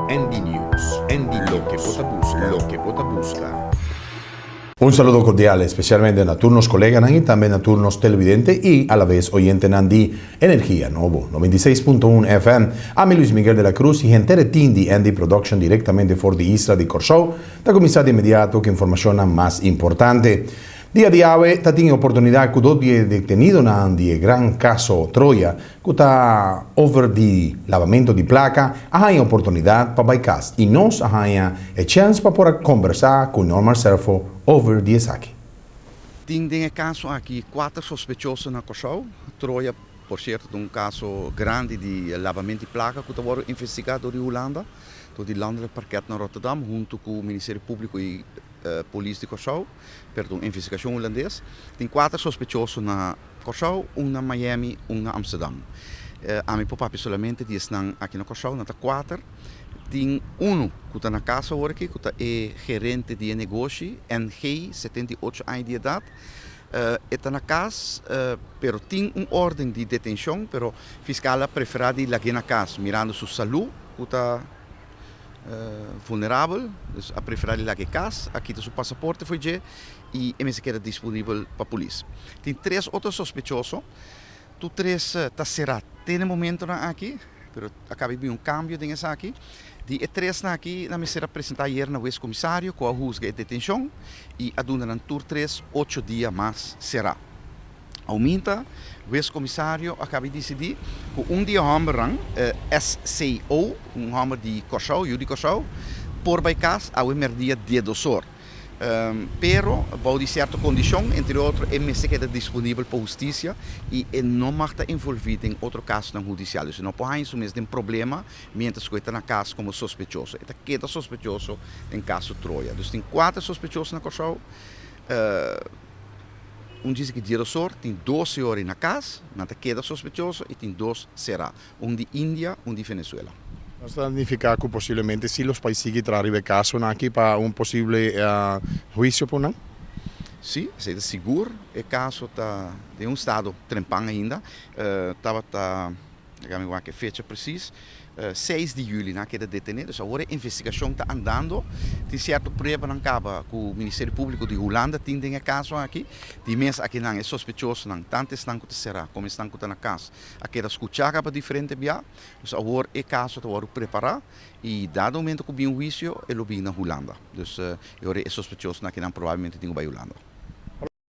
ND News, ND Loke bo ta buska, loke bo ta buska. Un saludo cordial especialmente na tur nos coleganan y tambe na tur nos televidente y a la vez oyentenan di Energia Nobo 96.1 FM. Ami Luis Miguel de la Cruz y henter e team di ND Production directamente for di isla di Corsou ta cuminsa di inmediato cu informacionnan mas importante. Dia di awe ta tin e oportunidad cu dos di e detenidonan di e gran caso Troya cu ta over di labamento di placa a haña oportunidad pa bay cas y nos a haña e chens pa por a combersa cu Norman Serfo over di esaki. Tin den e caso aki cuater sospechoso na Corsou. Troya por cierto ta un caso grandi di labamento di placa cu ta wordo investiga door di Hulanda, door di Landelijk Parket na Rotterdam hunto cu Ministerio Publico y Polis di Kòrsou, pero ta un investigashon hulandes. Tin kuater sospechoso na Kòrsou, un na Miami, un na Amsterdam. Ami por papia solamente di esnan aki na Kòrsou, nan ta kuater. Tin unu ku ta na kas awor aki, ku ta e gerente di e negoshi, NG, 78 aña di edat. E ta na kas, pero tin un órden di detenshon, pero fiskal a preferá di lag'é na kas, mirando su salú ku ta vulnerabel, dus a prefera di laga e cas, a kita su pasaporte fo'i dje y e mester keda disponibel pa polis. Tin tres otro sospechoso, tur tres ta cera te na e momentonan aki, pero a caba di bin un cambio den esaki. Di e tresnan aki nan mester a presenta ayer na hues comisario cu a huzga e detencion y a duna nan tur tres ocho dia mas cera. Auminta, Hues Komisario a kaba di disidí ku un di e hòmbernan, SCO, un hòmber di Kòrsou, yu di Kòrsou, por bai kas awe mèrdia diesdos or. Pero, bou di sierto kondishon, entre otro e mester keda disponibel pa hustisia i e no mag ta envolví den otro kasonan hudisial. Dus e no por haña su mes den problema miéntras ku e ta na kas komo sospechoso. E ta keda sospechoso den kaso Troya. Dus tin kuater sospechoso na Kòrsou. Un djis ki dierosor tin dos señor na cas, nan ta keda sospechoso y tin dos cera, un di India, un di Venezuela. Nos ta nifica cu posiblemente si los pais sigui traha riba e casonan aki pa un posible huicio por nan? Si, esey ta sigur. E caso ta den un estado trempan ainda. Tabata. Laga mi wak e fecha precies. Seis di juli nan a keda detene, dus awor e investigacion ta andando. Tin cierto pruebanan caba cu Ministerio Publico di Hulanda tin den e caso aki. Di mes akinan e sospechosonan, tanto esnan cu ta cera como esnan cu ta na cas, a keda scucha caba diferente bia. Dus awor e caso ta wordo prepara y dado momento cu bin un huicio e lo bin na Hulanda. Dus e ora e sospechosonan akinan probablemente tin cu bay Hulanda.